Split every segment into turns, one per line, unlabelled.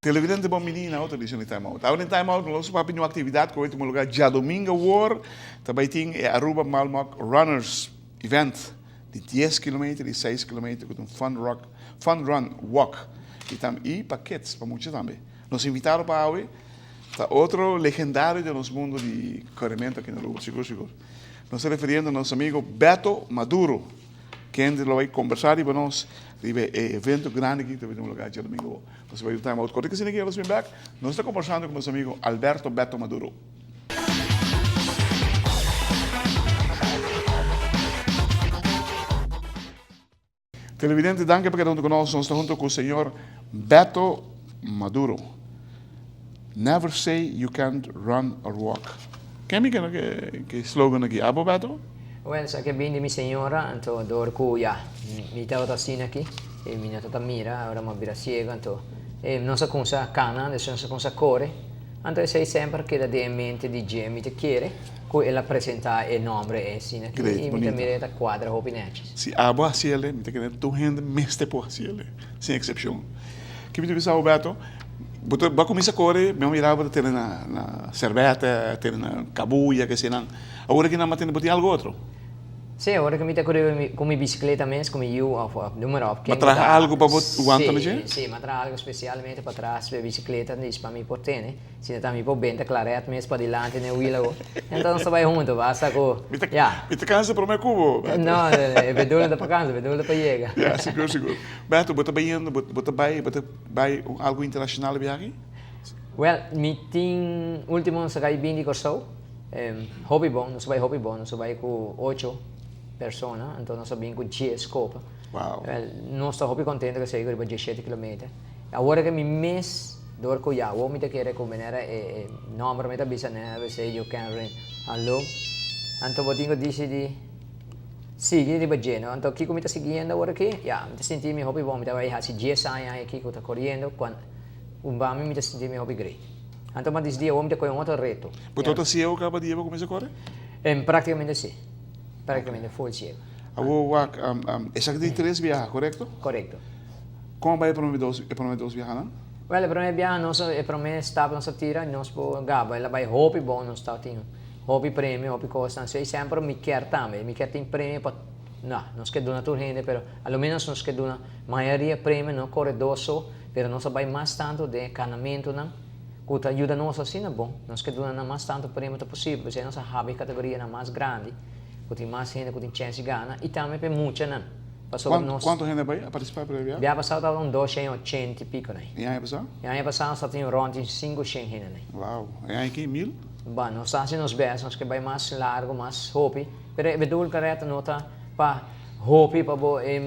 Televidente bon bini na otro edicion di Time Out. Awe den Time Out nos papia di un actividad cu a tuma lugar djadomingo awor. Ta bay tin e Aruba Malmok Runners Event di dies kilometer y seis kilometer cu ta un fun rock, fun run walk y tam y pa kids, pa mucha tambe. Nos invitado pa awe ta otro legendario den nos mundo di coremento aki na Aruba, sigur sigur. Nos ta referiendo na nos amigo Beto Maduro, kende lo bay combersa riba nos riba e evento grandi aki ta bay tuma lugar djadomingo awor. Nos bay un time out corto y asina aki nos bin bek. Nos ta combersando cu nos amigo Alberto Beto Maduro. Televidente, danki pa keda hunto ku nos. Nos ta hunto ku señor Beto Maduro. Never say you can't run or walk. Ken mi kende ke slogan aki? Abo, Beto?
Well, esaki a bin di mi señora, anto dor ku ya, mi tabata asina aki, i mi no tabata mira, ora mi a bira siego, anto nos a kumsa kana, despues nos a kumsa kore. Anto esei semper keda den e mente di dje, mi ta kere ku el a presentá e nombre ei asina aki
Great,
i mi ta
bonito.
mira e ta kuadra hopi nètjes.
Si abo hasi el'e, mi ta kere tur hende mester por hasi el'e, sin eksepshon. Ke mi ta bisa bo, Beto, bo ta bo a kuminsá kore, mi a mira bo ta tene na na Serbete, tene na Kabuya, ke eseinan. Awor aki nan bo tene bo tin algu otro?
Sí, ora ku mi ta kore ku mi bisikleta mes, ku mi yu òf òf numer òf
Bo
ken ku
traha
ta.
algu pa bo wanta na dje?
Sí, sí, mi a traha algu spesialmente pa traha su e bisikleta dis pa mi por tene. Si no ta mi por benta klaret mes padilanti na e wil awor. Enton nos ta bai huntu, basta ku,
Mi ta
ya.
mi ta kansa promé ku bo, Beto.
No, e bedoel no ta pa kansa, e bedoel ta pa yega.
Ya, sigur, sigur. Beto, bo ta bayendo, bo bo ta bai, bo ta bai un algu internashonal e biaha?
Wèl, mi tin último nos a kai bin di Kòrsou. Hopi bon, nos a bai hopi bon, nos a bai ku ocho persona, anto nos a bin ku dies kopa.
Wow.
Nos ta hopi kontento ku esei ku riba diesshete kilometer. Awor ke mi mes dor ku ya awor mi ta kere ku manera e nomber mi ta bisa never say you can run alone. Anto bo tin ku disidi sigui riba dje, no? Anto kiko mi ta siguiendo awor aki? Ya, mi ta sinti mi hopi bon, mi ta bai hasi dies aña aki ku ta koriendo, kuan un bami mi ta sinti mi hopi great. Anto mas dis dia awor mi ta kohe un otro reto.
Bo tabata ciego caba dia bo cuminsa core?
Practicamente si. Practicamente full ciego.
Awor wak, esaki ta di tres biaha, corecto?
Corecto.
Con a bay e prome dos, e prome dos biahanan?
Well, e prome biaha nos, e prome stap nos a tira, nos por gaba, el a bay hopi bon, nos tabatin hopi premio, hopi cosnan. So, semper mi kier tambe, mi kier tin premio pa, no, nos kier duna tur hende, pero a lo menos nos kier duna mayoria premio, no coredor so, pero nos a bay mas tanto den e canamentonan cu ta yuda nos asina bon. Nos ke duna nan mas tanto premio ta posibel, p'esei nos a habri categorianan mas grandi cu tin mas hende cu tin chens di gana y tambe p'e muchanan. Pasobra nos.
Cuanto hende a bay a participa p'e biaha?
Biaha pasado tabata un doshen y ochenta y pico nan.
E aña pasado?
E aña pasado nos tabatin rond di cinco shen hende nan.
Wow! E aña aki mil?
Bon, nos ta haci nos best, nos ke bay mas largo, mas hopi, pero e bedoel correcto no ta pa. Hopi pa bo e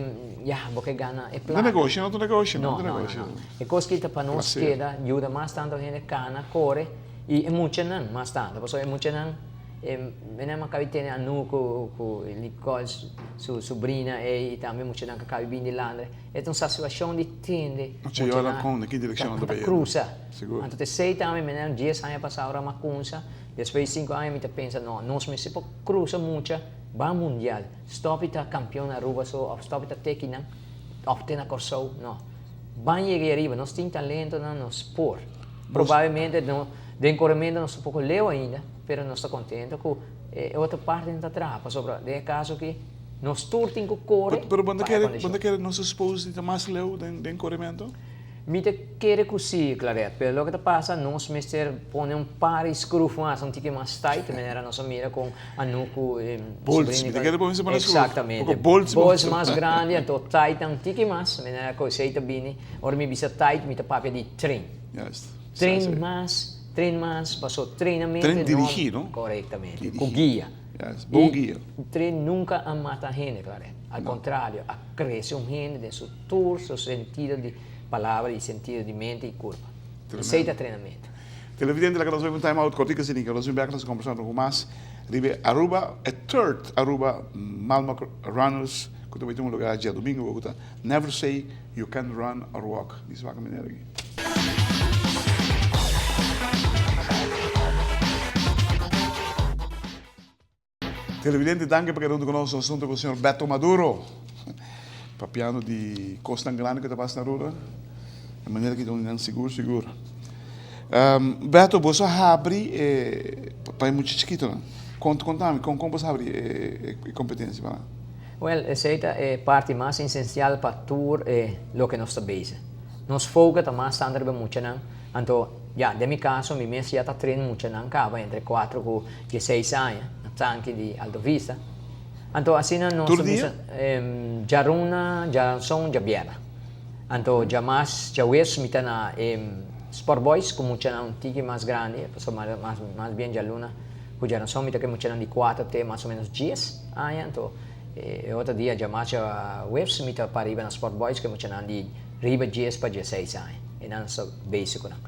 ya bo ke gana e plaka.
No negoshi, no ta negoshi, no ta negoshi.
No, no, no. E kos ki ta pa nos keda yuda mas tantu hende kana, kore i e muchanan mas tantu. Pasobra e muchanan e menen a kabi tene anu ku ku Nicole su sobrina ei i tambe muchanan ku a kabi bini di Landre. E ta un satisfakshon di tende
muchanan
ta krusa. Anto ta esei tambe menen dies aña pasá ora mi a kunsa, despues di sinku aña mi ta pensa no, nos mester por krusa mucha ban mundial. Stop y ta campeon na Aruba so of stop y ta teki nan of te na Corsou no. Ban yega y ariba nos tin talentonan nos por. Probablemente no den coremento nos ta poco leu ainda pero nos ta contento cu e otro parti no ta traha pasobra den e caso aki nos tur tin cu core
Pero bo no
pa e
kere bo
condicion.
no kere nos ta suppose di ta mas leu den den coremento?
Mi ta kere ku si, Claret, pero loke ta pasa nos mester pone un par di skruf mas, un tiki mas tight, manera nos a mira kon Anouk ku e
Bolts, mi ta kere pone pone skruf.
Exactamente.
Poko bolts
Bolts mas grandi, anto tight nan un tiki mas, manera ku esei ta bini. Ora mi bisa tight, mi ta papia di train.
Juist.
Train mas, train mas, paso trainamento
Train dirigi, no?
Korektamente, ku guia.
Juist, bon guia.
I train nunka a mata hende, Claret. Al kontrario, a krese un hende den su. Tur su sentido di palabra y sentido di mente y curpa. Esey ta trenamento.
Televidente laga nos bai un time out cortico asina que nos bin bek nos conversa un poco mas riba e Aruba e third Aruba Malmok Runners. ku ta bai tuma lugá djadumingu ku ta Never Say You Can't Run or Walk. Di swak manera aki. Televidente, danki pa keda huntu ku nos. Nos huntu ku señor Beto Maduro, papiando di kosnan grandi ku ta pasa na Aruba. E manera ki ta uni nan sigur sigur. Beto, boso a habri e pa e mucha chikitonan. Konta konta mi, kon kon boso a habri e e kompetensia pa nan?
Wèl, esei ta e parti mas esensial pa tur e loke nos ta bezig. Nos foke ta mas tantu riba e muchanan, anto ya, den mi kaso mi mes ya ta train muchanan kaba entre kuatro ku dieseis aña na tanki di Alto Vista. Anto asina nos
Tur dia?
Djaruna, djaranson, djabièrnè. Anto djamas, djawes mi ta na e Sport Boys ku muchanan un tiki mas grandi, pasobra mas mas bien djaluna ku djaranson mi ta ku e muchanan di kuater te mas o menos dies aña. Anto e otro dia djamas, djawes mi ta pariba na Sport Boys ku e muchanan di riba dies pa dieseis aña. E nan sa basiconan.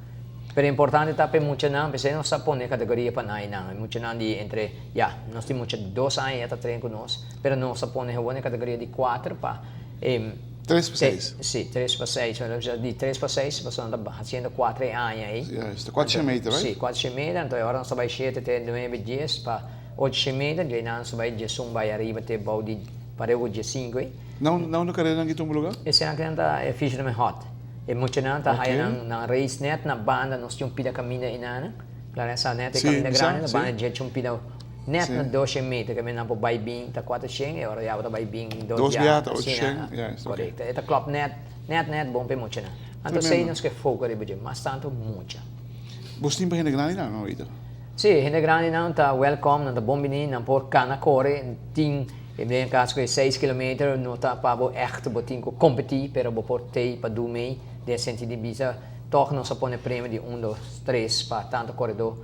Pero importante ta pa e muchanan, p'esei nos ta pone categoria pa nan y nan. E muchanan di entre, ya, nos tin mucha di dos aña ya ta train cu nos, pero nos ta pone gewoon e categoria di cuater pa e.
Tres pa seis.
Si, tres pa seis. Di tres pa seis, pasobra nan ta haciendo cuater aña ey.
Juist, ta cuater meter, right?
Si, cuater meter, anto e ora nos ta bay shete te nuebe, dies pa ocho meter, djey nan nos ta bay diesun bay ariba te bou di pareu cu diescinco ey.
Na unda carera nan ki tuma lugar?
Esei nan ta e Fisherman Hut. E muchanan ta haya nan nan reis net na banda nos tin un pida caminda enanan. Claro sa net e caminda grandi na banda dje un pida net na doshen meter ke men nan por bai bin ta cuatershen e ora ya bo ta bai bin dos bia asina corecto. E ta klop net net net bon pa e muchanan. Anto esei nos ke foca riba dje mas tanto mucha.
Bos tin pa hende grandi nan ahorita?
Si, hende grandi nan ta welcome, nan ta bon bini, nan por cana core, tin E den caso cu e seis kilometer no ta pa bo echt bo tin cu competi pero bo por tey pa du mey den sentido di bisa toch nos a pone premio di un dos tres pa tanto coredo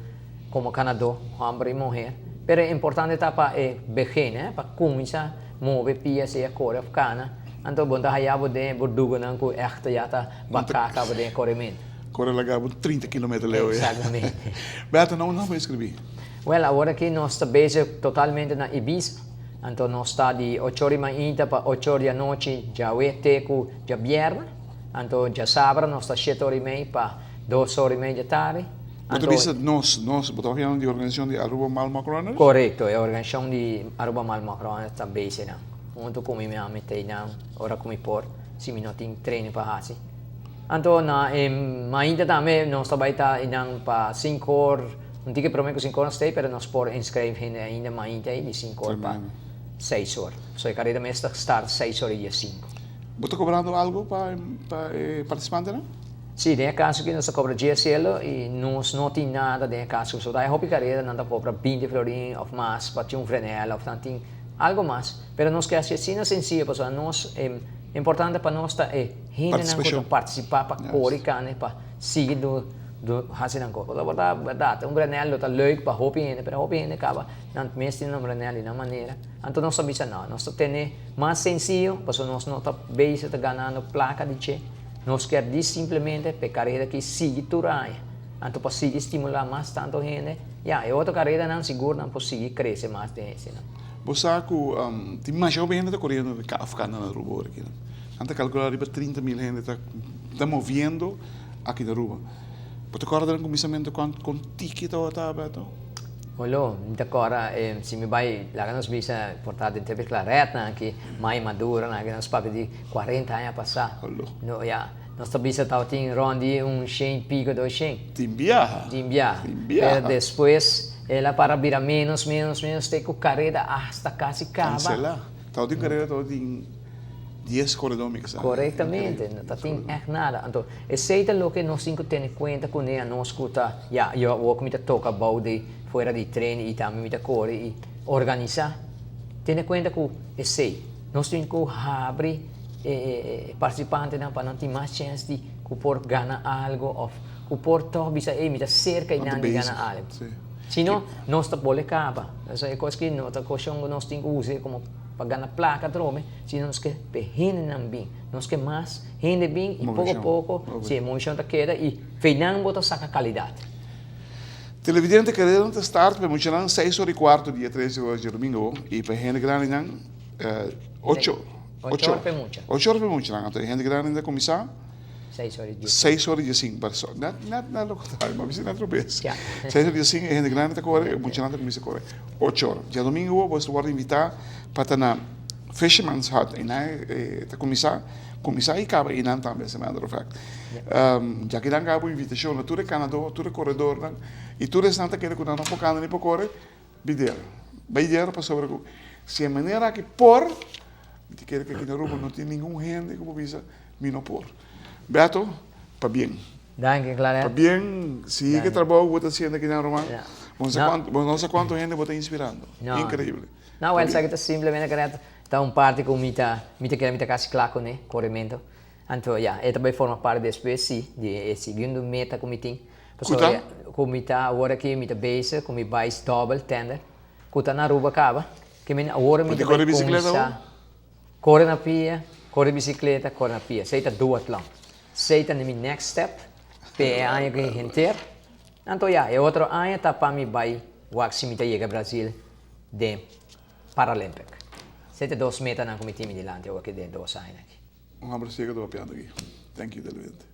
como ganado homber y muher pero e importante ta pa e begin he pa cuminsa move pia sea core of cana anto bo ta haya bo den e burdugonan cu echt ya ta baca caba den e coremento.
Core laga bo 30 kilometer leu.
Exactamente.
Beto na unda bo inscribi?
Wel, awor aki nos ta bezig totalmente na Ibiza. Anto nos ta di ocho or di mainta pa ocho or di anochi djawe te ku djabièrnè. Anto djasabra nos ta shete or i mei pa dos or i mei dje tardi.
Bo ta bisa nos, nos, bo ta papiando di organisashon di Aruba Malmok Runners?
Korekto, e organisashon di Aruba Malmok Runners ta bezig nan. Huntu ku mi mi a mete nan ora ku mi por, si mi no tin training pa hasi. Anto na e mainta tambe nos ta bai ta einan pa sinku or. Un tiki prome ku sinku or nos ta ei, pero nos por inskrijf hende ainda mainta ei di sinku or pa seis or. So e kareda mes ta start seis or i diesinku.
Bo ta kobrando algu pa pa e partisipantenan?
Si, den e kaso aki nos ta kobra dies elo i nos no tin nada den e kaso. So ta e hopi kareda nan ta kobra binti florin òf mas pa tin un frenela òf nan tin algu mas. Pero nos ke hasi asina sensiyo pasobra nos e importante pa nos ta e hendenan ku ta partisipá pa kore kane pa sigui do Do hasi nan kos. Pasobra ta bèrdat, un granèl lo ta leuk pa hopi hende, pero hopi hende kaba nan mes tin nan granèl di nan manera. Anto nos ta bisa no, nos ta tene mas sensiyo, pasobra nos no ta bezig ta ganando plaka di dje. Nos kier di simplemente pa e karera aki sigui tur aña. Anto pa sigui stimulá mas tantu hende, ya, e otro karedanan sigur nan por sigui krese mas den eseinan.
Bo sa ku tin masha hopi hende ta koriendo òf kanda na Aruba ora aki. Nan ta kalkulá riba 30 mil hende ta moviendo. Aki na Aruba. Bo ta kòrda den kuminsamentu kon kon tiki tabata Beto?
Olo, mi ta kòrda si mi bai laga nos bisa por ta den tempo di Claret-nan aki, Mai Maduro-nan aki nos papia di kuarenta aña pasá.
Olo.
No, ya. Nos ta bisa tabatin rònt di un shen i piko, dos shen.
Tin biaha.
Tin biaha.
Tin biaha.
Pero despues el a para bira ménos, ménos, ménos te ku kareda hasta kasi kaba.
Kanselá. Tabatin kareda tabatin. Dies koredó mi kasa.
Korektamente, no ta tin ègt nada. Anto, esei ta loke nos tin ku tene kuenta kuné anos ku ta, ya, yo awor ku mi ta toka bou di fuera di tren i tambe mi ta kore i organisá. Tene kuenta ku esei. Nos tin ku habri e partisipantenan pa nan tin mas chèns di ku por gana algu òf ku por tòg bisa, ey, mi ta serka einan di gana algu. Si no, nos ta bole kaba. E kos ki no ta kueshon ku nos tin ku usa komo. Pa gana plaka atrobe, sino nos ke p'e hendenan bin. Nos ke mas hende bin i poko poko si e movishon ta keda i feinan bo ta saka kalidat.
Televidente Carrera ta start pa e muchanan seis ora i kuarto dia tres di djadumingo i pa e hende grandinan ocho.
Ocho or p'e mucha.
Ocho or p'e muchanan. Anto e hende grandi ta kuminsá.
Seis or i dies.
Seis or i diesinko. Pero net, net, net lo kontrario. Mi a bisa net robes. Seis or i diesinko e hende grandi ta kore, e muchanan ta kuminsá kore ocho or. Djadomingo bo ta wòrdu invitá pa ta na Fisherman's Hut. Einan e ta kuminsá, kuminsá i kaba einan tambe, as a matter of fact. Djaki nan gaba un invitashon na tur e kanadó, tur e koredornan i tur esnan ta kere ku nan no por kana ni por kore. Bider. Bay der pasobra cu si e manera aki por, mi ta kere cu aki na Aruba no tin ningun hende cu por bisa mi no por. Beto, pabien.
Danki, Claret.
Pabien, sigui cu e trabou cu bo ta haciendo aki na Aruba. Bo no sa cuanto, bo no sa cuanto hende bo ta inspirando. Increíble.
No, wel, esaki ta simplemente, Claret, ta un parti cu mi ta, mi ta kere mi ta casi cla cune, coremento. Anto, ya, e ta bay forma parti despues, si, di e siguiendo meta cu mi tin.
Ku ta?
Ku mi ta awor aki mi ta bezig ku mi bais dòbel tender ku ta na Aruba kaba. Ke men awor mi ta bai kuminsá kore na pia, kore bisikleta, kore na pia. Esei ta duatlon. Esei ta mi next step p'e e aña ku henter. Anto ya, e otro aña ta pa mi bai wak si mi ta yega Brazil den Paralympic. Esei ta dos metanan ku mi tin mi dilanti awor aki den dos aña aki.
Un hamber siega ta papiando aki. Thank you, televidente.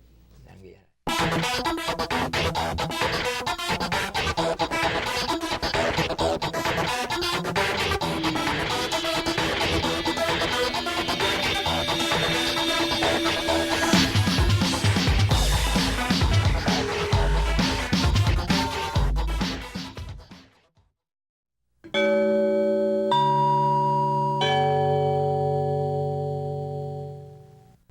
Danki.